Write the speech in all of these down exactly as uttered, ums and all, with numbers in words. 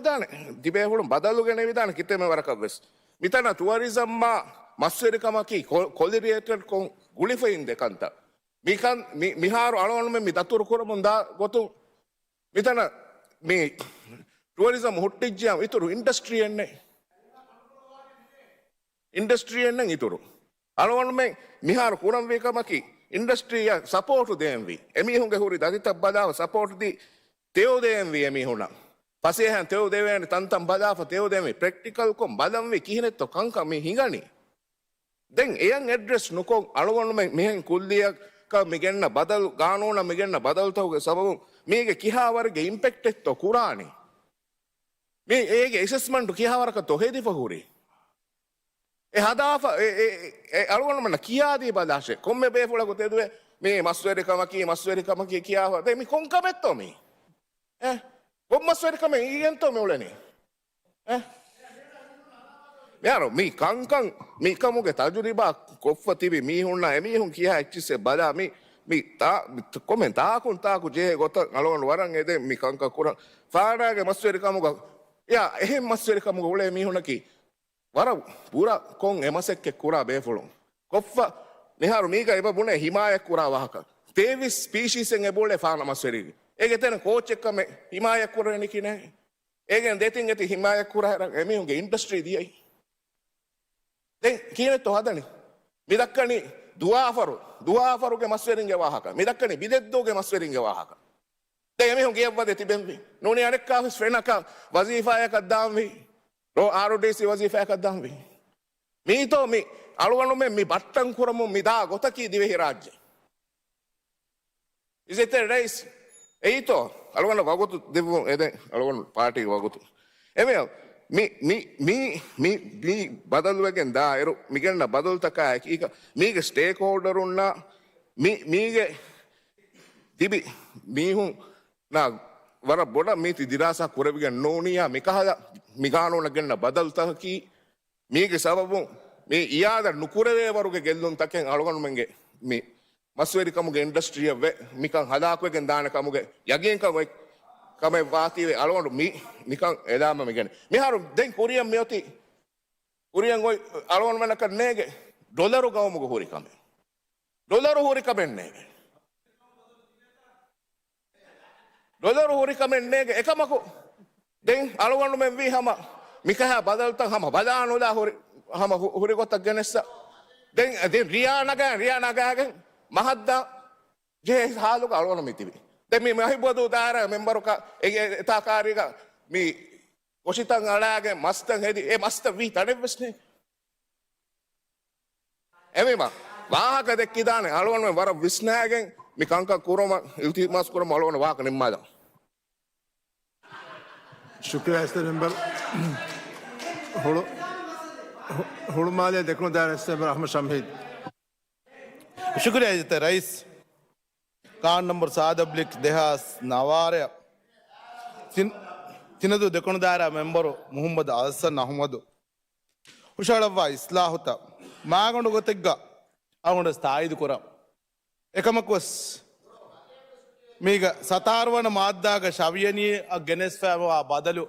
ދާނެ، ތިބޭފުޅުން ބަދަލު ގެނެވިދާނެ ކިތަންމެ ވަރަކަށް ވެސް. މިތަނަށް ޓުއަރިޒަމްއާ މަސްވެރިކަމަކީ ކޮ-، ކޮލިރިއޭޓެޑްކޮށް ގުޅިފައި އިންދެ ކަންތައް. މިކަން، މި-، މިހާރު އަޅުގަނޑުމެން މި ދަތުރު ކުރަމުން ދާ ގޮތުން މިތަނަށް މި ޓުއަރިޒަމް ހުއްޓިއްޖިއްޔާ އިތުރު އިންޑަސްޓްރީއެއް ނެތް. އިންޑަސްޓްރީއެއް ނެތް އިތުރު. އަޅުގަނޑުމެން މިހާރު ކުރަންވީ ކަމަކީ، އިންޑަސްޓްރީއަށް ސަޕޯޓު ދޭންވީ. އެމީހުންގެ ހުރި ދަތިތައް ބަލާފަ ސަޕޯޓު ދީ، ތެޔޮ ދޭންވީ އެމީހުންނަށް. ފަސޭހައިން ތެޔޮ ދެވޭނެ ތަންތަން ބަލާފަ ތެޔޮ ދޭންވީ. ޕްރެކްޓިކަލްކޮށް ބަލަންވީ ކިހިނެއްތޯ ކަންކަން މި ހިނގަނީ. ދެން އެޔަށް އެޑްރެސް ނުކޮށް، އަޅުގަނޑުމެން މިހެން ކުއްލިއަކަށް މި ގެންނަ ބަދަލު، ގާނޫނަށް މި ގެންނަ ބަދަލުތަކުގެ ސަބަބުން މީގެ ކިހާވަރެއްގެ އިމްޕެކްޓެއްތޯ ކުރާނީ؟ މި އޭގެ އެސެސްމަންޓު ކިހާވަރަކަށްތޯ ހެދިފަ ހުރީ؟ އެ ހަދާފަ، އެ، އެ، އެ، އެ އަޅުގަނޑުމެންނަށް ކިޔާދީ ބަލާށޭ. ކޮންމެ ބޭފުޅަކު ތެދުވެ، މީ މަސްވެރިކަމަކީ، މަސްވެރިކަމަކީ ކިޔާފަ. ދެން މި ކޮން ކަމެއްތޯ މީ؟ އެ؟ ކޮން މަސްވެރިކަމެއް އިނގޭންތޯ މި އުޅެނީ؟ އެ؟ މިހާރު މި ކަންކަން، މި ކަމުގެ ތަޖުރިބާ ކޮށްފަ ތިބި މީހުންނާ އެމީހުން ކިޔާ އެއްޗިއްސެއް ބަލާ، މި، މި ތާ-، މި ކޮންމެ ތާކުން ތާކު ޖެހޭ ގޮތަށް އަޅުގަނޑު ވަރަށް އެދެން މި ކަންކަން ކުރަން. ފާނާގެ މަސްވެރިކަމުގަ، އެ އެހެން މަސްވެރިކަމުގަ އުޅޭ މީހުންނަކީ، ވަރަށް ބުރަ ކޮން އެ މަސައްކަތް ކުރާ ބޭފުޅުން. ކޮށްފަ މިހާރު މީގަ އެބަ ބުނޭ ހިމާޔަތް ކުރާ ވާހަކަ. ތޭވީސް ސްޕީޝީސް އެބަ އުޅޭ ފާނަ މަސްވެރިގެ. އޭގެ ތެރެ ކޯޗެއް ކަމެއް ހިމާޔަތް ކުރަނީ ކިހިނެއް؟ އޭގެން ދެތިން އެތި ހިމާޔަތް ކުރާ އެމީހުންގެ އިންޑަސްޓްރީ ދިޔައީ. ދެން ކިހިނެއްތޯ ހަދަނީ؟ މި ދައްކަނީ ދުވާފަރު، ދުވާފަރުގެ މަސްވެރިންގެ ވާހަކަ. މި ދައްކަނީ ބިދެއްދޫގެ މަސްވެރިންގެ ވާހަކަ. ދެން އެމީހުން ގެޔަށް ވަދެ ތިބެންވީ. ނޫނީ އަނެއްކާވެސް ފެނަކަށް ވަޒީފާޔަކަށް ދާންވީ. ރޯ-، އާރްއޯޑީސީ ވަޒީފާޔަކަށް ދާންވީ. މީތޯ މި އަޅުގަނޑުމެން މި ބައްޓަން ކުރަމުން މި ދާ ގޮތަކީ ދިވެހިރާއްޖެ؟ އިޒް އިޓް ރައީސް؟ އެއީތޯ؟ އަޅުގަނޑަށް ވަގުތު ދެއްވުން އެދެން އަޅުގަނޑު ޕާޓީގެ ވަގުތު. އެމެ މި، މި، މި، މި، މި ބަދަލުވެގެން ދާއިރު، މިގެންނަ ބަދަލުތަކާ އެކީގަ، މީގެ ސްޓޭކްހޯލްޑަރުންނާ، މި، މީގެ ތިބި މީހުންނާ ވަރަށް ބޮޑަށް މީތި ދިރާސާ ކުރެވިގެން ނޫނިއްޔާ، މިކަހަލަ މި ގާނޫނަށް ގެންނަ ބަދަލުތަކަކީ، މީގެ ސަބަބުން މި އިއާދަ ނުކުރެވޭވަރުގެ ގެއްލުންތަކެއް އަޅުގަނޑުމެންގެ މި މަސްވެރިކަމުގެ އިންޑަސްޓްރީއަށް ވެ، މިކަން ހަލާކުވެގެން ދާނެ ކަމުގެ ޔަގީންކަން އޮތް ކަމެއް ވާތީވެ އަޅުގަނޑު މި ނިކަން އެލާމަ މިގެން. މިހާރު ދެން ކުރިއަށް މިއޮތީ، ކުރިއަށް އޮތް އަޅުގަނޑުމެންނަކަށް ނޭގެ ޑޮލަރު ގައުމުގަ ހުރި ކަމެއް. ޑޮލަރު ހުރި ކަމެއް ނޭގެ. ޑޮލަރު ހުރި ކަމެއް ނޭގެ. އެކަމަކު ދެން އަޅުގަނޑުމެން ވީ ހަމަ މިކަހަ ބަދަލުތައް ހަމަ ބަލާނުލާ ހުރި، ހަމަ ހު-، ހުރި ގޮތަށް ގެނެއްސަ. ދެން، ދެން ރިޔާ ނަގާ، ރިޔާ ނަގާގެން މަހަށްދާ ޖެހޭ ހާލުގަ އަޅުގަނޑު މި ތިބި. ދެން މި މަހިބުވަދޫ ދާއިރާ މެމްބަރުކަ އެ، އެ، އެތާ ކާރީގަ މި ގޮށިތައް އަޅާގެން މަސްތައް ހެދި، އެ މަސްތައް ވީ ތަނެއްވެސް ނޭ. އެމީމަ ވާހަކަ ދެއްކިދާނެ އަޅުގަނޑުމެން ވަރަށް ވިސްނާގެން މި ކަންކަން ކުރުމަށް އިލްތިމާސް ކުރަމުން އަޅުގަނޑު ވާހަކަ ނިންމާލަން. ޝުކުރިއްޔާ އެސްޓޭޓް މެމްބަރު. ހުޅު-، ހު-، ހުޅުމާލެ ދެކުނު ދާއިރާ އެސްޓޭޓް މެމްބަރު އަޙްމަދު ޝަމްހީދު. ޝުކުރިއްޔާ އިއްޒަތްތެރި ރައީސް. ގާނޫނު ނަންބަރު ސާދަ އޮބްލިކް ދެހާސް ނަވާރަ ތިން-، ތިނަދޫ ދެކުނު ދާއިރާ މެމްބަރު މުޙައްމަދު އަޙްސަން އަޙްމަދު ހުށަހަޅައްވާ އިސްލާހުތައް މާގަނޑު ގޮތެއްގަ އަޅުގަނޑު ތާއީދު ކުރަން. އެކަމަކުވެސް މީގަ ސަތާރަ ވަނަ މާއްދާގަ ޝަވިޔަނީއަށް ގެނެސްފައިވާ ބަދަލު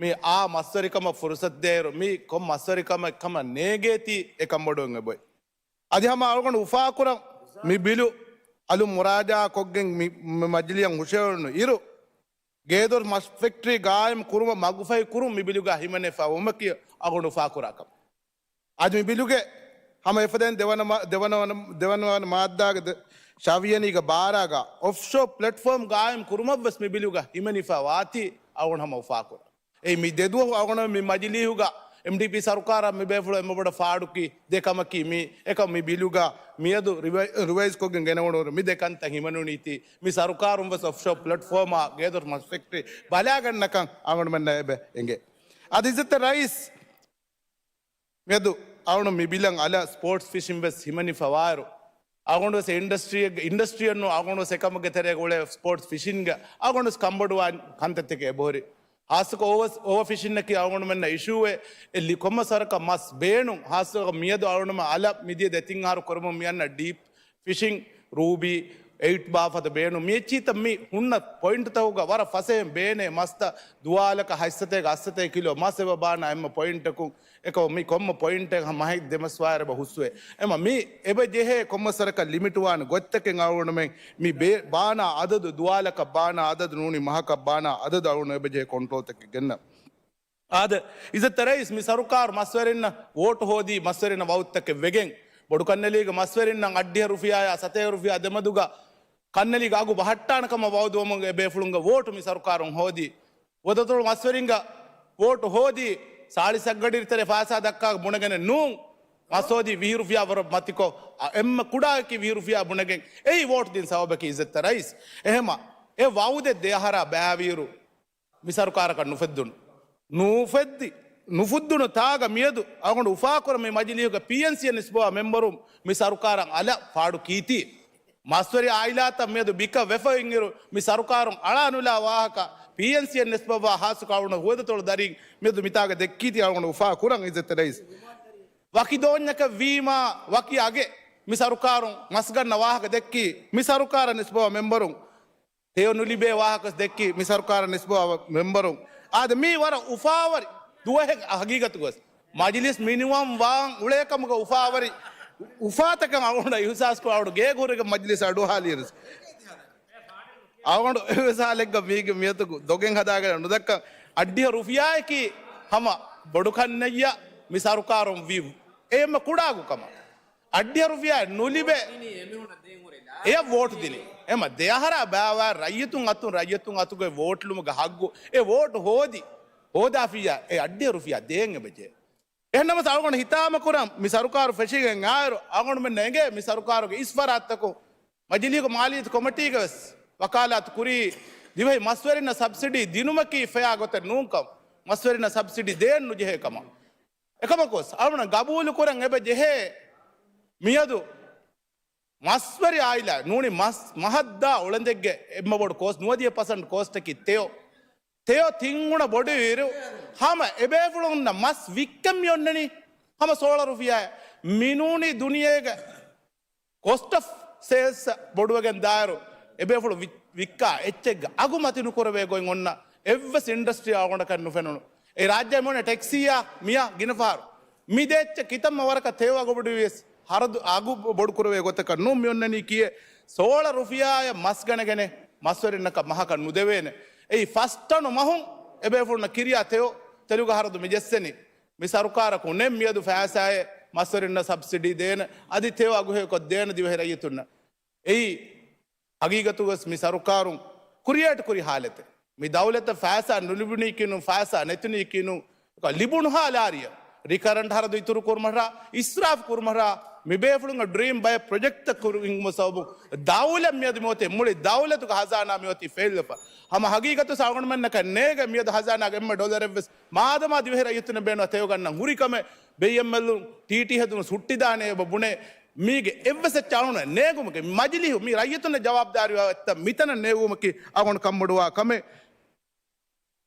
މި އާ މަސްވެރިކަމަށް ފުރުސަތު ދޭއިރު މި ކޮން މަސްވެރިކަމެއް ކަމަށް ނޭގޭތީ އެކަންބޮޑުވެން އެބައޮތް. އަދި ހަމަ އަޅުގަނޑު އުފާކުރަން މި ބިލު އަލުން މުރާޖާ ކޮށްގެން މި، މި މަޖިލީހަށް ހުށައެޅުނު އިރު، ގޭދޮރު މަސް ފެކްޓްރީ ގާއިމް ކުރުމަށް މަގުފަހި ކުރުން މި ބިލުގަ ހިމެނިފަ ވުމަކީ އަޅުގަނޑު އުފާކުރާ ކަމެއް. އަދި މި ބިލުގެ ހަމަ އެފަދައިން ދެވަނަ މާ-، ދެވަނަ ވަނަ، ދެވަނަ ވަނަ މާއްދާގެ ދެ-، ޝަވިޔަނީގެ ބާރާގަ އޮފްޝޯ ޕްލެޓްފޯމް ގާއިމް ކުރުމަށްވެސް މި ބިލުގަ ހިމެނިފަ ވާތީ އަޅުގަނޑު ހަމަ އުފާކުރަން. އެއީ މި ދެދުވަހު އަޅުގަނޑު މި މަޖިލީހުގަ އެމްޑީޕީ ސަރުކާރަށް މި ބޭފުޅުން އެންމެ ބޮޑަށް ފާޑުކި ދެ ކަމަކީ މި އެކަމް މި ބިލުގަ މިއަދު ރިވައި-، ރިވައިޒްކޮށްގެން ގެނެވުނު މި ދެ ކަންތައް ހިމެނުނީތީ މި ސަރުކާރުން ވެސް އޮފްޝޯ ޕްލެޓްފޯމާ ގޭދޮރު މަސް ފެކްޓްރީ ބަލާގަންނަކަން އަޅުގަނޑުމެންނަށް އެބަ އެނގޭ. އަދި އިއްޒަތްތެރި ރައީސް މިއަދު އަޅުގަނޑު މި ބިލަށް އަލަށް ސްޕޯޓްސް ފިޝިން ވެސް ހިމެނިފަވާއިރު، އަޅުގަނޑު ވެސް އިންޑަސްޓްރީއެއް، އިންޑަސްޓްރީއެއް ނޫން، އަޅުގަނޑު ވެސް އެކަމުގެ ތެރޭގަ އުޅޭ ސްޕޯޓްސް ފިޝިންގަ އަޅުގަނޑު ވެސް ކަންބޮޑުވާ ކަންތައްތަކެއް އެބަހުރި. ހާއްސަކޮށް އޯވަ-، އޯވަ ފިޝިންއަކީ އަޅުގަނޑުމެންނަށް އިޝޫއެއް، އެ ލި-، ކޮންމެސް ވަރަކަށް މަސް ބޭނުން، ހާއްސަކޮށް މިއަދު އަޅުގަނޑުމެން އަލަށް މިދިޔަ ދެތިން އަހަރު ކުރަމުން މި އަންނަ ޑީޕް ފިޝިން، ރޫބީ، އެއިޓް ބާ ފަދަ ބޭނުން. މި އެއްޗިތައް މި ހުންނަ ޕޮއިންޓްތަކުގަ ވަރަށް ފަސޭހައިން ބޭނޭ މަސްތައް ދުވާލަކަށް ހަތްސަތޭކަ އަށްސަތޭކަ ކިލޯ މަސް އެބަ ބާނާ އެންމެ ޕޮއިންޓަކުން. އެކަމަކު މި ކޮންމެ ޕޮއިންޓެއް މަހެއް ދެމަސް ވާއިރު އެބަ ހުސްވޭ. އެމަ މި އެބަ ޖެހޭ ކޮންމެސް ވަރަކަށް ލިމިޓް ވާނެ ގޮތްތަކެއް އަޅުގަނޑުމެން މި ބޭ-، ބާނާ އަދަދު ދުވާލަކަށް ބާނާ އަދަދު ނޫނީ މަހަކަށް ބާނާ އަދަދު އަޅުގަނޑު އެބަ ޖެހޭ ކޮންޓްރޯލްތަކެއް ގެންނަ. އާދެ، އިއްޒަތްތެރި ރައީސް މި ސަރުކާރު މަސްވެރިންނަށް ވޯޓު ހޯދީ މަސްވެރިންނަށް ވައުދުތަކެއް ވެގެން، ބޮޑުކަންނެލީގެ މަސްވެރިންނަށް އަށްޑިހަ ރުފިޔާއާ ސަތޭކަ ރުފިޔާ ދެމެދުގަ ކަންނެލީގެ އަގު ބަހައްޓާނެ ކަމަށް ވައުދުވަމުން އެބޭފުޅުންގެ ވޯޓު މި ސަރުކާރުން ހޯދީ. ވަދަތޮޅު މަސްވެރިންގެ ވޯޓު ހޯދީ ސާޅީސް އަށްގަޑިތެރޭ ފައިސާ ދައްކާ ބުނެގެނެއް ނޫން. މަސް ހޯދީ ވިހި ރުފިޔާ ވަރަށް މަތިކޮށް، އަ، އެންމެ ކުޑައަކީ ވިހި ރުފިޔާ ބުނެގެން އެއީ ވޯޓު ދިން ސަބަބަކީ އިއްޒަތްތެރި ރައީސް. އެހެމަ އެ ވައުދެއް ދެއަހަރާ ބައިވިއިރު މި ސަރުކާރަކަށް ނުފެއްދުނު. ނުފެއްދި، ނުފުއްދުނު ތާގަ މިއަދު އަޅުގަނޑު އުފާކުރަން މި މަޖިލީހުގެ ޕީއެންސީއަށް ނިސްބަވާ މެމްބަރުން މި ސަރުކާރަށް އަލަށް ފާޑު ކީތީ. މަސްވެރި އާއިލާތައް މިއަދު ބިކަ ވެފަ އިންއިރު މި ސަރުކާރުން އަޅާ ނުލާ ވާހަކަ ޕީއެންސީއަށް ނިސްބަވާ ހާއްސަކޮށް އަޅުގަނޑު ހުވަދަތޮޅު ދަރީން މިއަދު މިތާގަ ދެއްކީތީ އަޅުގަނޑު އުފާކުރަން އިއްޒަތްތެރި ރައީސް. ވަކި ދޯންޏަކަށް ވީމާ ވަކި އަގެއް މި ސަރުކާރުން މަސްގަންނަ ވާހަކަ ދެއްކީ މި ސަރުކާރަށް ނިސްބަވާ މެމްބަރުން. ތެޔޮ ނުލިބޭ ވާހަކަ ދެއްކި މި ސަރުކާރަށް ނިސްބަވާ މެމްބަރުން. އާދެ، މީ ވަރަށް އުފާވަރި ދުވަހެއް ހަގީގަތުގަސް. މަޖިލިސް މިނިވަން ވާން އުޅޭ ކަމުގަ އުފާވަރި އުފާތަކަށް އަޅުގަނޑަށް އިހުސާސްކޮށް އަޅުގަނޑު ގޭގެ ހުރެގެން މަޖިލިސް އަޑުއަހާލިއިރު. އަޅުގަނޑު އެވެސް ހާލެއްގަ މީގެ މިއަދު ދޮގެއް ހަދާގަން ނުދައްކަން. އަށްޑިހަ ރުފިޔާއަކީ ހަމަ ބޮޑުކަންނެއްޔާ މި ސަރުކާރުން ވީ އެ އެންމެ ކުޑަ އަގު ކަމަށް. އަށްޑިހަ ރުފިޔާ ނުލިބޭ. އެޔަށް ވޯޓު ދިނީ. އެމަ ދެއަހަރާ ބާވާ ރައްޔިތުން އަތުން، ރައްޔިތުން އަތުގައި ވޯޓުލުމުގެ ހައްގު. އެ ވޯޓު ހޯދި، ހޯދާފިއްޔާ އެ އަށްޑިހަ ރުފިޔާ ދޭން އެބަޖެހޭ. އެހެންނަމަސް އަޅުގަނޑު ހިތާމަކުރަން މި ސަރުކާރު ފެށިގެން އާއިރު އަޅުގަނޑުމެންނަށް އެނގޭ މި ސަރުކާރުގެ އިސް ފަރާތްތަކުން މަޖިލީހުގެ މާލިއްޔަތު ކޮމިޓީގަވެސް ވަކާލާތު ކުރީ ދިވެހި މަސްވެރިންނަށް ސަބްސިޑީ ދިނުމަކީ ފެއާ ގޮތެއް ނޫންކަން، މަސްވެރިންނަށް ސަބްސިޑީ ދޭން ނުޖެހޭ ކަމަށް. އެކަމަކުވެސް އަޅުގަނޑު ގަބޫލުކުރަން އެބަ ޖެހޭ މިއަދު މަސްވެރި އާއިލާ ނޫނީ މަސް މަހަށްދާ އުޅަނދެއްގެ އެންމެ ބޮޑު ކޯސްޓް، ނުވަދިހަ ޕަސެންޓް ކޯސްޓަކީ ތެޔޮ. ތެޔޮ ތިން ގުނަ ބޮޑުވިއިރު ހަމަ އެބޭފުޅުންނަށް މަސް ވިއްކަން މި އޮންނަނީ ހަމަ ސޯޅަ ރުފިޔާއެއް. މި ނޫނީ ދުނިޔޭގެ ކޮސްޓް އޮފް ސޭލްސް ބޮޑުވެގެން ދާއިރު، އެބޭފުޅުން ވި-، ވިއްކާ އެއްޗެއްގެ އަގު މަތި ނުކުރެވޭ ގޮތް އޮންނަ އެއްވެސް އިންޑަސްޓްރީ އަޅުގަނޑަކަށް ނުފެނުނު. އެ ރާއްޖެ މި އޮންނަ ޓެކްސީއާ މިޔާ ގިނަ ފަހަރު މި ދޭ އެއްޗެއް ކިތަންމެ ވަރަކަށް ތެޔޮ އަގު ބޮޑުވިޔަސް ހަރަދު އަގު ބޮޑުކުރެވޭ ގޮތަކަށް ނޫން މި އޮންނަނީ ކިޔޭ. ސޯޅަ ރުފިޔާއަށް މަސް ގަނެގެނެ މަސްވެރިންނަކަށް މަހަކަށް ނުދެވޭނެ. އެއީ ފަސް ޓަނު މަހުން އެބޭފުޅުންނަށް ކިރިޔާ ތެޔޮ ތެލުގެ ހަރަދު މި ޖެއްސެނީ. މި ސަރުކާރަކުން ނެތް މިއަދު ފައިސާއެއް މަސްވެރިންނަށް ސަބްސިޑީ ދޭނެ، އަދި ތެޔޮ އަގުހެޔޮކޮށް ދޭނެ ދިވެހި ރައްޔިތުންނަށް. އެއީ ހަގީގަތުގަސް މި ސަރުކާރުން ކުރިއޭޓް ކުރި ހާލަތެއް. މި ދައުލަތަށް ފައިސާ ނުލިބުނީކީނު، ފައިސާ ނެތުނީކީނު، ލިބުނުހާ ލާރިޔަށް ރިކަރަންޓް ހަރަދު އިތުރު ކުރުމަށްރާ، އިސްރާފް ކުރުމަށްރާ، މި ބޭފުޅުންގެ ޑްރީމް ބައެއް ޕްރޮޖެކްޓްތައް ކުރު ހިންގުމަށް ސަބަބުން ދައުލަތް މިއަދު މިއޮތީ މުޅި ދައުލަތުގެ ހަޒާނާ މިއޮތީ ފެއިލްވެފަ. ހަމަ ހަގީގަތު އަޅުގަނޑުމެންނަކަށް ނޭގެ މިއަދު ހަޒާނާގެ އެންމެ ޑޮލަރެއްވެސް މާދަމާ ދިވެހި ރައްޔިތުންނަށް ބޭނުން ތެޔޮ ގަންނަން ހުރި ކަމެއް ބޭއްޔަމްއެލުން ޓީޓީ ހެދުނު ސުއްޓިދާނެ އެބަ ބުނޭ. މީގެ އެއްވެސް އެއްޗެއް އަޅުގަނޑު ނޭގުމަކީ، މަޖިލީހު މި ރައްޔިތުންނަށް ޖަވާބުދާރީވާ އެއްތަން މިތަނަށް ނޭގުމަކީ އަޅުގަނޑު ކަންބޮޑުވާ ކަމެއް.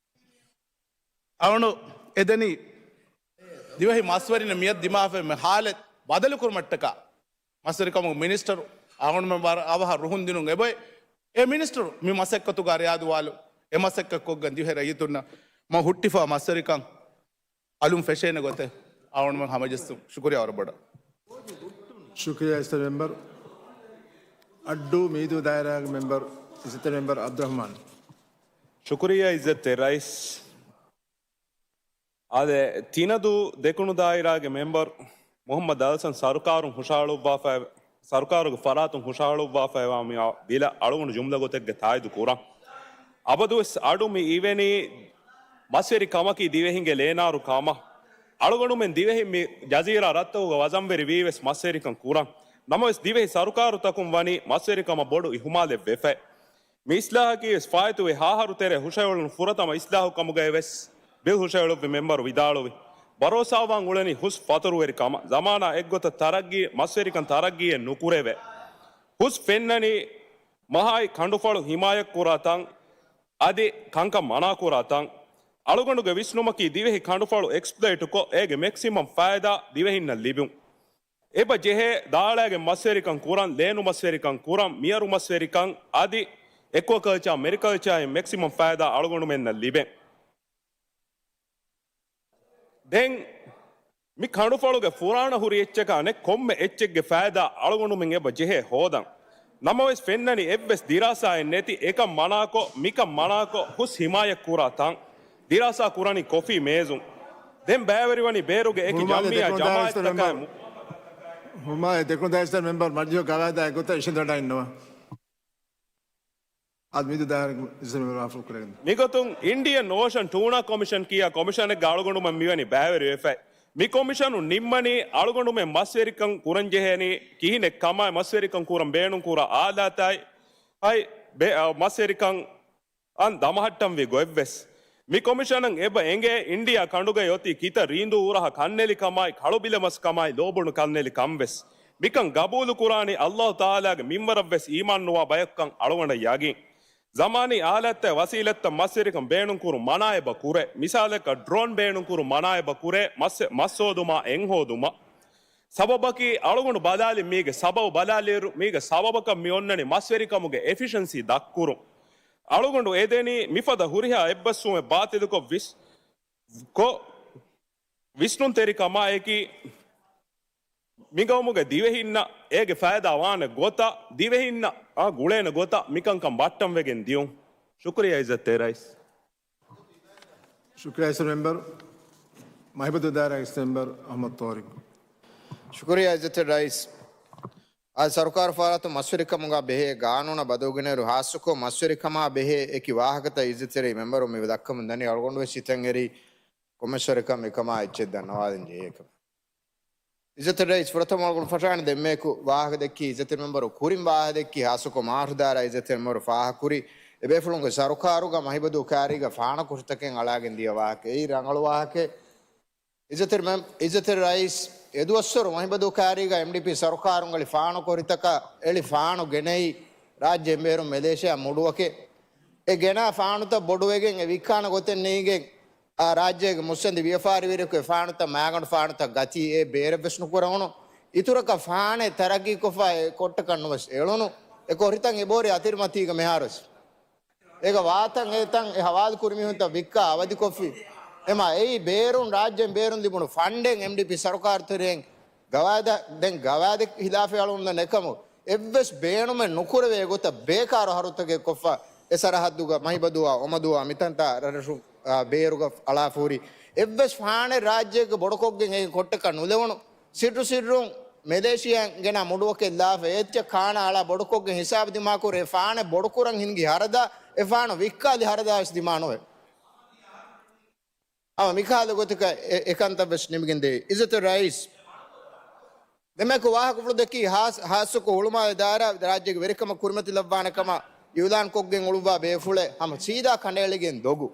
އަޅުގަނޑު އެދެނީ ދިވެހި މަސްވެރިންނަށް މިއަދު ދިމާވެފައިވާ ހާލަތް ބަދަލުކުރުމަށްޓަކާ މަސްވެރިކަމުގެ މިނިސްޓަރު އަޅުގަނޑުމެން ވަރަށް އަވަހަށް ރުހުން ދިނުން އެބައޮތް. އެ މިނިސްޓަރު މި މަސައްކަތުގަ ރިޔާދުވާލު، އެ މަސައްކަތް ކޮށްގެން ދިވެހި ރައްޔިތުންނަށް މަ ހުއްޓިފާ މަސްވެރިކަން އަލުން ފެށޭނެ ގޮތެއް އަޅުގަނޑުމެން ހަމަޖެއްސުން. ޝުކުރިޔާ ވަރަށް ބޮޑަށް. ޝުކުރިޔާ އިއްޒަތްތެރި މެމްބަރު. އައްޑޫ މީދޫ ދާއިރާގެ މެމްބަރު، އިއްޒަތްތެރި މެމްބަރު އަބްދުއްރަހްމާން. ޝުކުރިޔާ އިއްޒަތްތެރި ރައީސް. އާދެ، ތިނަދޫ ދެކުނު ދާއިރާގެ މެމްބަރު މުޙައްމަދު އަލްހަސަން ސަރުކާރުން ހުށަހަޅުއްވާފައި، ސަރުކާރުގެ ފަރާތުން ހުށަހަޅުއްވާފައިވާ މި ބިލަށް އަޅުގަނޑު ޖުމްލަ ގޮތެއްގެ ތާއީދު ކުރަން. އަބަދުވެސް އަޑު މި އިވެނީ މަސްވެރި ކަމަކީ ދިވެހިންގެ ލޭނާރު ކަމަށް. އަޅުގަނޑުމެން ދިވެހި މި ޖަޒީރާ ރަށްތަކުގަ ވަޒަންވެރި ވީވެސް މަސްވެރިކަން ކުރަން. ނަމަވެސް ދިވެހި ސަރުކާރުތަކުން ވަނީ މަސްވެރިކަމަށް ބޮޑު އިހުމާލެއް ވެފައި. މި އިސްލާހަކީ ވެސް ފާއިތުވި ހަ އަހަރު ތެރޭ ހުށަހެޅުނު ފުރަތަމަ އިސްލާހު ކަމުގައި ވެސް ބިލް ހުށަހެޅުއްވި މެމްބަރު ވިދާޅުވި، ބަރޯސާވާން އުޅެނީ ހުސް ފަތުރުވެރި ކަމަށް. ޒަމާނާ އެއްގޮތަށް ތަރައްގީ، މަސްވެރިކަން ތަރައްގީއެއް ނުކުރެވޭ. ހުސް ފެންނަނީ މަހާއި ކަނޑުފަޅު ހިމާޔަތްކުރާ ތަން، އަދި ކަންކަން މަނާކުރާ ތަން. އަޅުގަނޑުގެ ވިސްނުމަކީ ދިވެހި ކަނޑުފަޅު އެކްސްޕްލޮއިޓްކޮށް، އޭގެ މެކްސިމަމް ފައިދާ ދިވެހިންނަށް ލިބުން. އެބަ ޖެހޭ ދާޅާގެ މަސްވެރިކަން ކުރަން، ލޭނު މަސްވެރިކަން ކުރަން، މިޔަރު މަސްވެރިކަން އަދި އެކުއަކަލްޗާ، މެރިކަލްޗާއިން މެކްސިމަމް ފައިދާ އަޅުގަނޑުމެންނަށް ލިބެން. ދެން މި ކަނޑުފަޅުގެ ފުރާނަ ހުރި އެއްޗަކާ ނެތް ކޮންމެ އެއްޗެއްގެ ފައިދާ އަޅުގަނޑުމެން އެބަ ޖެހޭ ހޯދަން. ނަމަވެސް ފެންނަނީ އެއްވެސް ދިރާސާއެއް ނެތި އެކަން މަނާކޮށް، މިކަން މަނާކޮށް ހުސް ހިމާޔަތް ކުރާ ތަން. ދިރާސާ ކުރަނީ ކޮފީ މޭޒުން. ދެން ބައިވެރިވަނީ ބޭރުގެ އެކި ހުޅުމާލެ ޖަމްއިއްޔާ ދެކުނު ދާއިރާ އިސްތަށް ޖަމާއަތްތަކާއި މެމްބަރު، މު- ހުޅުމާލެ ދެކުނު ދާއިރާ އިސްތަށް މެމްބަރު މަޖިލީހުގެ ގަވާއިދާ އެއްގޮތަށް އިށީނދެވަޑައިންނަވާ. އަދި މިދު ދާއިރާގެ އިސްތަށް މެމްބަރު ވާހަކަ ކުރެގެން. މިގޮތުން އިންޑިއަން އޯޝަން ޓޫނާ ކޮމިޝަން ކިޔާ ކޮމިޝަނެއްގަ އަޅުގަނޑުމެން މިވަނީ ބައިވެރިވެފައި. މި ކޮމިޝަނުން ނިންމަނީ އަޅުގަނޑުމެން މަސްވެރިކަން ކުރަންޖެހޭނީ ކިހިނެއް ކަމާއި، މަސްވެރިކަން ކުރަން ބޭނުންކުރާ އާލާތާއި، އައި، ބެ-، އަ، މަސްވެރިކަން އަން ދަމަހައްޓަންވީ ގޮތްވެސް. މި ކޮމިޝަނަށް އެބަ އެނގޭ އިންޑިއާ ކަނޑުގައި އޮތީ ކިތައް ރީނދޫ އުރަހަ ކަންނެލި ކަމާއި، ކަޅުބިލަމަސް ކަމާއި، ލޯބުނު ކަންނެލި ކަންވެސް. މިކަން ގަބޫލުކުރާނީ އައްލާހު ތަޢާލާގެ މިންވަރަށްވެސް އީމާންނުވާ ބަޔަކުކަން އަޅުގަނޑަށް ޔަގީން. ޒަމާނީ އާލާތްތައް ވަސީލަތްތައް މަސްވެރިކަން ބޭނުންކުރުން މަނާއެބަ ކުރޭ. މިސާލަކަށް ޑްރޯން ބޭނުންކުރުން މަނާއެބަ ކުރޭ، މަސް، މަސް ހޯދުމާ އެން ހޯދުމަށް. ސަބަބަކީ އަޅުގަނޑު ބަލާލި މީގެ ސަބަބު ބަލާލިއިރު، މީގެ ސަބަބަކަށް މި އޮންނަނީ މަސްވެރިކަމުގެ އެފިޝަންސީ ދަށްކުރުން. އަޅުގަނޑު އެދެނީ މިފަދަ ހުރިހާ އެއްބަސްވުމެއް ބާތިލުކޮށް ވިސް، ކޮށް، ވިސްނުންތެރިކަމާއެކީ، މިގައުމުގެ ދިވެހިންނަށް އޭގެ ފައިދާ ވާނެ ގޮތަށް، ދިވެހިންނަށް އާ ގުޅޭނެ ގޮތަށް މިކަންކަން ބައްޓަންވެގެން ދިޔުން. ޝުކުރިއްޔާ އިއްޒަތްތެރި ރައީސް. ޝުކުރިއްޔާ އިއްޒަތްތެރި މެމްބަރު. މަހިބަދޫ ދާއިރާގެ އިސްތަށް މެމްބަރު އަޙްމަދު ޠާރިޤު. ޝުކުރިއްޔާ އިއްޒަތްތެރި ރައީސް. އާ، ސަރުކާރު ފަރާތުން މަސްވެރިކަމުގަ ބެހޭ ގާނޫނަށް ބަދަލުގެނެއިރު ހާއްސަކޮށް މަސްވެރިކަމާ ބެހޭ އެކި ވާހަކަތައް އިއްޒަތްތެރި މެމްބަރު މި ދައްކަމުން ދަނީ އަޅުގަނޑުވެސް ހިތަށް އެރި ކޮމެސްވެރިކަން އެކަމާ އެއްޗެއް ދަންނަވާލަން ޖެހޭކަމަށް. އިއްޒަތްތެރި ރައީސް، ފުރަތަމަ އަޅުގަނޑު ފަށާނެ ދެންމެއަކު ވާހަކަ ދެއްކި އިއްޒަތްތެރި މެމްބަރު ކުރިން ވާހަކަ ދެއްކި ހާއްސަކޮށް މާހަރު ދާއިރާ އިއްޒަތްތެރި މެމްބަރު ފާހަގަކުރި އެބޭފުޅުންގެ ސަރުކާރުގަ މަހިބަދޫ ކާރީގަ ފާނަ ކުށިތަކެއް އަޅާގެން ދިޔަ ވާހަކަ. އެއީ ރަނގަޅު ވާހަކައެއް. އިއްޒަތްތެރި މެމް-، އިއްޒަތްތެރި ރައީސް، އެދުވަސްވަރު މަހިބަދޫ ކާރީގަ އެމްޑީޕީ ސަރުކާރުން އެޅި ފާނު ކުށިތަކަށް އެޅި ފާނު ގެނައީ ރާއްޖޭން ބޭރުން މެލޭޝިޔާ މުޑުއަކޭ. އެ ގެނާ ފާނުތައް ބޮޑުވެގެން އެ ވިއްކާނެ ގޮތެއް ނޭނގެން އާ ރާއްޖޭގެ މުއްސަނދި ވިޔަފާރިވެރިޔަކު އެ ފާނުތައް މާގަނޑު ފާނުތައް ގަތީ އެ ބޭރެއްވެސް ނުކުރެވުނު. އިތުރަކަށް ފާނެއް ތަރައްގީކޮށްފަ އެ ކޮށްޓަކަށް ނުވެސް އެޅުނު. އެ ކުށިތައް އެބޯރި އަތިރިމަތީގަ މިހާރުވެސް. އޭގަ ވާތަން އެތަން އެ ހަވާލު ކުރި މީހުންތައް ވިއްކާ އަވަދިކޮށްފި. އެމާ އެއީ ބޭރުން ރާއްޖޭން ބޭރުން ލިބުނު ފަންޑެއް އެމްޑީޕީ ސަރުކާރު ތެރެއިން ގަވާއިދަށް، ދެން ގަވާއިދެއް ހިލާފަށް އަޅުގަނޑު ދަންނަ އެކަމު އެއްވެސް ބޭނުމެއް ނުކުރެވޭ ގޮތަށް ބޭކާރު ހަރުތަކެއް ކޮށްފަ އެ ސަރަހައްދުގަ މަހިބަދޫއާ އޮމަދޫއާ މިތަންތާ ރަށްރަށު، އާ، ބޭރުގަ އަޅާފަ ހުރި އެއްވެސް ފާނެއް ރާއްޖޭގެ ބޮޑުކޮށްގެން އެ ކޮށްޓަކަށް ނުލެވުނު. ސިއްރު ސިއްރުން މެލޭޝިޔާއިން ގެނާ މުޑުއަކެއް ލާފަ އެއްޗެއް ކާނާ އަޅާ ބޮޑުކޮށްގެން ހިސާބު ދިމާކުރި އެ ފާނެއް ބޮޑުކުރަން ހިންގި ހަރަދާ އެ ފާނު ވިއްކާލި ހަރަދާވެސް ދިމާނުވޭ. ހަމަ މިކަހަލަ ގޮތަކަށް އެ، އެކަންތައްވެސް ނިމިގެންދޭ. އިއްޒަތްތެރި ރައީސް، ދެންމެކު ވާހަކަފުޅު ދެއްކީ ހާސް، ހާއްސަކޮށް ހުޅުމާލެ ދާއިރާ ރާއްޖޭގެ ވެރިކަމަށް ކުރިމަތިލައްވާނެ ކަމަށް އިއުލާންކޮށްގެން އުޅުއްވާ ބޭފުޅެއް ހަމަ ސީދާ ކަނޑައެޅިގެން ދޮގު.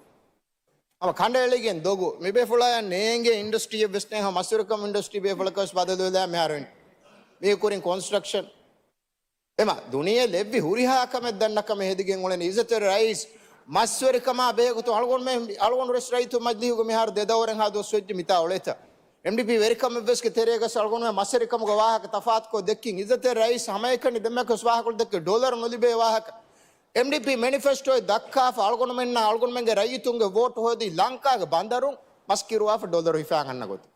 ހަމަ ކަނޑައެޅިގެން ދޮގު. މިބޭފުޅާޔަށް ނޭނގޭ އިންޑަސްޓްރީއެއްވެސް ނެތް. ހަމަ މަސްވެރިކަމު އިންޑަސްޓްރީ ބޭފުޅަކަށްވެސް ބަދަލުވެލާ މިހާރު އިން. މީ ކުރިން ކޮންސްޓްރަކްޝަން. އެމަ ދުނިޔެ ލެއްވި ހުރިހާ ކަމެއް ދަންނަ ކަމެއް ހެދިގެން އުޅެނީ. އިއްޒަތްތެރި ރައީސް، މަސްވެރިކަމާ ބެހޭގޮތުން އަޅުގަނޑުމެން، އަޅުގަނޑު ރައީސް ރައްޔިތު މަޖްލީހުގެ މިހާރު ދެ ދައުރެއްހާ ދުވަސް ވެއްޖެ މިތާ އުޅޭތަ. އެމްޑީޕީ ވެރިކަމެއްވެސްގެ ތެރޭގަސް އަޅުގަނޑުމެން މަސްވެރިކަމުގެ ވާހަކަ ތަފާތުކޮށް ދެއްކިން. އިއްޒަތްތެރި ރައީސް ހަމައެކަނި ދެންމެކަސް ވާހަކަ ދެއްކި ޑޮލަރު ނުލިބޭ ވާހަކަ. އެމްޑީޕީ މެނިފެސްޓޯއެއް ދައްކާފަ އަޅުގަނޑުމެންނާ އަޅުގަނޑުމެންގެ ރައްޔިތުންގެ ވޯޓު ހޯދީ ލަންކާގެ ބަނދަރުން މަސް ކިރުވާފަ ޑޮލަރު ހިފާ އަންނަ ގޮތަށް.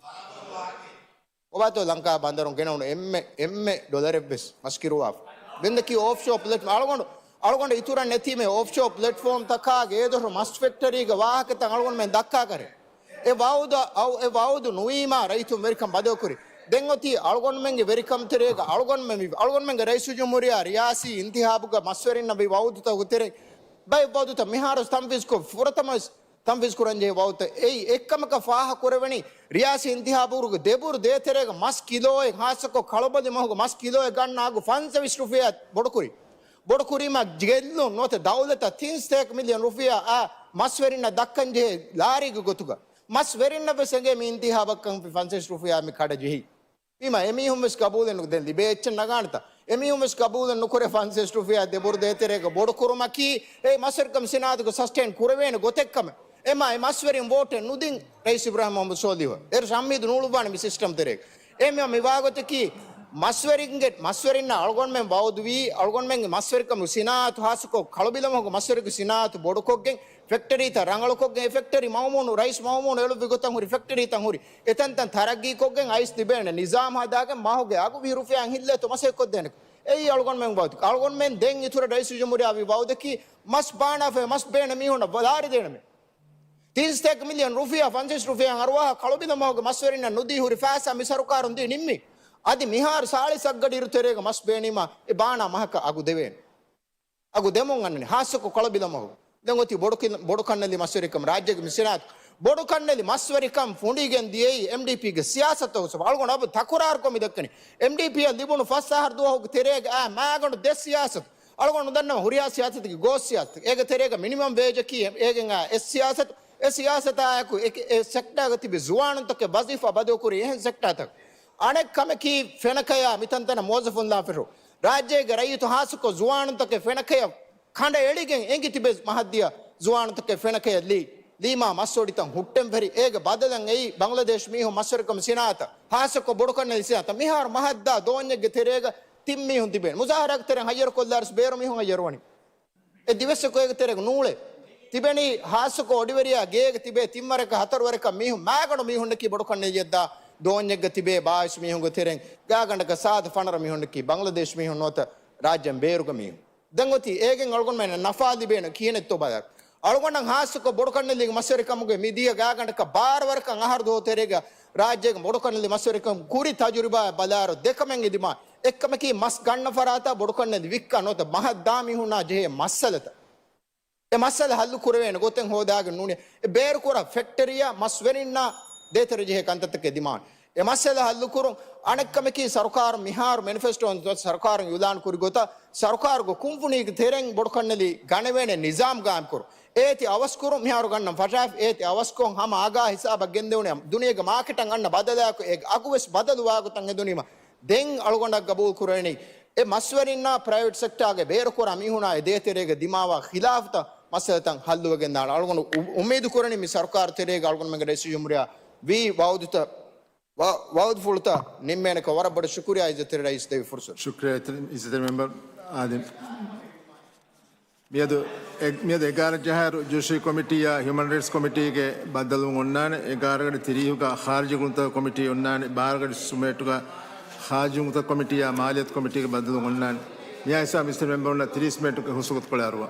އޮބާތޯ ލަންކާ ބަނދަރުން ގެނައުނު އެންމެ، އެންމެ ޑޮލަރެއްވެސް މަސް ކިރުވާފަ. ދެން ދެއްކީ އޮފްޝޯ ޕްލެޓް، އަޅުގަނޑު، އަޅުގަނޑު އިތުރަށް ނެތީމޭ އޮފްޝޯ ޕްލެޓްފޯމްތަކާ ގޭދޮށު މަސް ފެކްޓަރީގެ ވާހަކަތައް އަޅުގަނޑުމެން ދައްކާކަށެއް. އެ ވައުދު، އައު، އެ ވައުދު ނުވީމާ ރައްޔިތުން ވެރިކަން ބަދަލުކުރި. ދެން އޮތީ އަޅުގަނޑުމެންގެ ވެރިކަމު ތެރޭގަ އަޅުގަނޑުމެން، އަޅުގަނޑުމެންގެ ރައީސުލްޖުމްހޫރިއްޔާ ރިޔާސީ އިންތިހާބުގަ މަސްވެރިންނަށް ވި ވައުދުތަކުގެ ތެރެއިން ބައެއް ވައުދުތައް މިހާރު ތަންފީޒްކޮށް ފުރަތަމަވެސް ތަންފީޒް ކުރަންޖެހޭ ވައުދުތައް. އެއީ އެއްކަމަކަށް ފާހަގަކުރެވެނީ، ރިޔާސީ އިންތިހާބުގަ ދެބުރު ދޭތެރޭގަ މަސް ކިލޯއެއް ހާއްސަކޮށް ކަޅުބަލި މަހުގަ މަސް ކިލޯއެއް ގަންނަ އަގު ފަންސަވީސް ރުފިޔާ ބޮޑުކުރި. ބޮޑުކުރީމާ ގެއްލުން ނުވަތަ ދައުލަތަށް ތިން ސަތޭކަ މިލިއަން ރުފިޔާ އާ މަސްވެރިންނަށް ދައްކަންޖެހޭ ލާރީގެ ގޮތުގަ. މަސްވެރިންނަށްވެސް އެނގޭ މި އިންތިހާބަށްކަން ފަންސަވީސް ރުފިޔާ މި ކަޑަ ޖެހީ. ވީމާ އެމީހުން ވެސް ގަބޫލެއް ނު، ދެން ލިބޭ އެއްޗެއް ނަގާނެތަ؟ އެމީހުން ވެސް ގަބޫލެއް ނުކުރޭ ފަންސަވީސް ރުފިޔާ ދެބުރު ދޭތެރޭގަ ބޮޑުކުރުމަކީ އެ މަސްވެރިކަން ސިނާއަތުގެ ސަސްޓެއިން ކުރެވޭނެ ގޮތެއްކަމެއް. އެމާ އެ މަސްވެރިން ވޯޓެއް ނުދިން ރައީސް އިބްރާހިމް މުހައްމަދު ސޯލިހު. އޭރު ޝަމްހީދު ނޫޅުއްވާނެ މި ސިސްޓަމް ތެރޭގަ. އެހެންވީމަ މިވާގޮތަކީ މަސްވެރިންގެ، މަސްވެރިންނަށް އަޅުގަނޑުމެން ވައުދުވީ، އަޅުގަނޑުމެންގެ މަސްވެރިކަމުގެ ސިނާއަތު، ހާއްސަކޮށް ކަޅުބިލަމަހުގެ މަސްވެރިކަމުގެ ސިނާއަތު ބޮޑުކޮށްގެން، ފެކްޓަރީތައް ރަނގަޅުކޮށްގެން، އެ ފެކްޓަރީ މައުމޫނު، ރައީސް މައުމޫނު އެޅުއްވި ގޮތަށް ހުރި ފެކްޓަރީތައް ހުރި އެތަންތަން ތަރައްގީކޮށްގެން އައިސް ތިބޭނެ ނިޒާމް ހަދާގެން މަހުގެ އަގު ވިހި ރުފިޔާއިން ހިއްލޭތޯ މަސައްކަތްކޮށްދޭނެ. އެއީ އަޅުގަނޑުމެން ވައުދު. އަޅުގަނޑުމެން ދެން އިތުރަށް ރައީސުލްޖުމްހޫރިއްޔާ ވި ވައުދަކީ މަސް ބާނާފައި މަސް ބޭނެ މީހުންނަށް ލާރި ދޭނަމޭ. ތިން ސަތޭކަ މިލިއަން ރުފިޔާ، ފަންސަވީސް ރުފިޔާއިން އަރުވާހަ ކަޅުބިލަމަހުގެ މަސްވެރިންނަށް ނުދީ ހުރި ފައިސާ މި ސަރުކާރުން ދީ ނިންމީ. އަދި މިހާރު ސާޅީސް އަށްގަޑި އިރު ތެރޭގަ މަސް ބޭނީމަ އެ ބާނާ މަހަކަށް އަގު ދެވޭނެ. އަގު ދެމުން އަންނަނީ ހާއްސަކޮށް ކަޅުބިލަމަހު. ދެން އޮތީ ބޮޑު ކި-، ބޮޑު ކަންނެލި މަސްވެރިކަމަށް ރާއްޖޭގެ މި ސިނާއަތު. ބޮޑު ކަންނެލި މަސްވެރިކަން ފުނޑިގެން ދިޔައީ އެމްޑީޕީގެ ސިޔާސަތު އޮއްސަ. އަޅުގަނޑު އަބަދު ތަކުރާރުކޮށް މި ދައްކަނީ. އެމްޑީޕީއަށް ލިބުނު ފަސް އަހަރު ދުވަހުގެ ތެރޭގަ އާ މާގަނޑު ދެ ސިޔާސަތު. އަޅުގަނޑު ދަންނަވަން ހުރިހާ ސިޔާސަތަކީ ގޯސް ސިޔާސަތު. އޭގެ ތެރޭގަ މިނިމަމް ވޭޖަކީ އޭގެން އާ އެއް ސިޔާސަތު. އެ ސިޔާސަތާއެކު އެ، އެ ސެކްޓާގަ ތިބި ޒުވާނުންތަކެއް ވަޒީފާ ބަދަލުކުރީ އެހެން ސެކްޓާތަކަށް. އަނެއް ކަމަކީ ފެނަކަޔާ މިތަންތަނަށް މުވައްޒަފުން ލާފިރު. ރާއްޖޭގެ ރައްޔިތު ހާއްސަކޮށް ޒުވާނުންތަކެއް ފެނަކަޔަށް ކަނޑަ އެޅިގެން އެނގި ތިބޭ މަހަށްދިޔަ ޒުވާނުންތަކެއް ފެނަކަޔަށް ލީ، ލީމާ މަސްވޮޑިތައް ހުއްޓެން ފެރި. އޭގެ ބަދަލަށް އެއީ ބަނގްލަދޭޝް މީހުން މަސްވެރިކަމުގެ ސިނާއަތަށް، ހާއްސަކޮށް ބޮޑުކަންނެލި ސިނާއަތަށް. މިހާރު މަހަށްދާ ދޯންޏެއްގެ ތެރޭގަ ތިން މީހުން ތިބޭނެ. މުޒާހަރާގެ ތެރެއިން ހައްޔަރު ކޮށްލާރިސް ބޭރު މީހުން ހައްޔަރުވަނީ. އެ ދިވެއްސަކު އޭގެ ތެރޭގަ ނޫޅޭ. ތިބެނީ ހާއްސަކޮށް އޮޑިވެރިޔާ ގޭގަ ތިބޭ ތިން ވަރަކަށް ހަތަރު ވަރަކަށް މީހުން މާގަނޑު މީހުންނަކީ ބޮޑުކަންނެލިއަށްދާ ދޯންޏެއްގަ ތިބޭ ބާވީސް މީހުންގެ ތެރެއިން ގާގަނޑަކަށް ސާދަ ފަނަރަ މީހުންނަކީ ބަނގްލަދޭޝް މީހުން ނުވަތަ ރާއްޖޭން ބޭރުގެ މީހުން. ދެން އޮތީ އޭގެން އަޅުގަނޑުމެންނަށް ނަފާ ލިބޭނެ ކިހިނެއްތޯ ބަލާ. އަޅުގަނޑަށް ހާއްސަކޮށް ބޮޑުކަންނެލިގެ މަސްވެރިކަމުގެ މިދިޔަ ގާގަނޑަކަށް ބާރަ ވަރަކަށް އަހަރު ދުވަހު ތެރޭގަ ރާއްޖޭގެ ބޮޑުކަންނެލި މަސްވެރިކަމުގެ ކުރި ތަޖުރިބާއަށް ބަލާއިރު ދެކަމެއް އެދިމާ. އެއްކަމަކީ މަސް ގަންނަ ފަރާތާ ބޮޑުކަންނެލި ވިއްކާ ނުވަތަ މަހަށް ދާ މީހުންނާ ޖެހޭ މައްސަލަތައް. އެ މައްސަލަ ހައްލު ކުރެވޭނެ ގޮތެއް ހޯދާގެން ނޫނީ. އެ ބޭރުކުރާ ފެކްޓަރީއާ މަސްވެރިންނާ ދޭތެރެ ޖެހޭ ކަންތައްތަކެއް ދިމާވަން. އެ މައްސަލަ ހައްލުކުރުން. އަނެއްކަމަކީ ސަރުކާރު މިހާރު މެނިފެސްޓޯ ސަރުކާރުން އިއުލާން ކުރި ގޮތަށް ސަރުކާރުގެ ކުންފުނީގެ ތެރެއިން ބޮޑުކަންނެލި ގަނެވޭނެ ނިޒާމް ގާއިމްކުރުން. އޭތި އަވަސްކުރުން މިހާރު ގަންނަން ފަށާފި. އޭތި އަވަސްކޮށް ހަމަ އަގާ ހިސާބަށް ގެންދެވުނީ ދުނިޔޭގެ މާކެޓަށް އަންނަ ބަދަލާއެކު އޭގެ އަގުވެސް ބަދަލުވާ ގޮތަށް އެދުނީމަ. ދެން އަޅުގަނޑަށް ގަބޫލު ކުރެވެނީ އެ މަސްވެރިންނާ ޕްރައިވެޓް ސެކްޓާގެ ބޭރުކުރާ މީހުނާ އެ ދޭތެރޭގަ ދިމާވާ ޚިލާފުތައް މައްސަލަތައް ހައްލުވެގެންދާނެ. އަޅުގަނޑު އު-، އުއްމީދު ކުރަނީ މި ސަރުކާރު ތެރޭގަ އަޅުގަނޑުމެންގެ ރައީސުލްޖުމްހޫރިއްޔާ ވީ ވައުދުތައް، ވަ-، ވައުދުފުޅުތައް ނިންމޭނެކަން ވަރަށް ބޮޑަށް ޝުކުރިއްޔާ އިއްޒަތްތެރި ރައީސް ދެވި ފުރުސަތު. ޝުކުރިއްޔާ އިއްޒަތްތެރި މެމްބަރު އާދެ. މިއަދު އެ-، މިއަދު އެގާރަ ޖަހާއިރު ޖުޑިޝަރީ ކޮމިޓީއާ ހިއުމަން ރައިޓްސް ކޮމިޓީގެ ބައްދަލުވުން އޮންނާނެ. އެގާރަ ގަޑި ތިރީހުގަ ޚާރިޖީ ގުޅުންތަކުގެ ކޮމިޓީ އޮންނާނެ. ބާރަ ގަޑި ސުމޭޓުގަ ޚާރިޖީ ގުޅުންތަކުގެ ކޮމިޓީއާ މާލިޔަތު ކޮމިޓީގެ ބައްދަލުވުން އޮންނާނެ. މިއާ ހިސާބު މިސްޓަރ މެމްބަރުންނަށް ތިރީސް މިނެޓުގެ ހުސްވަގުތުކޮޅެއް އަރުވާ.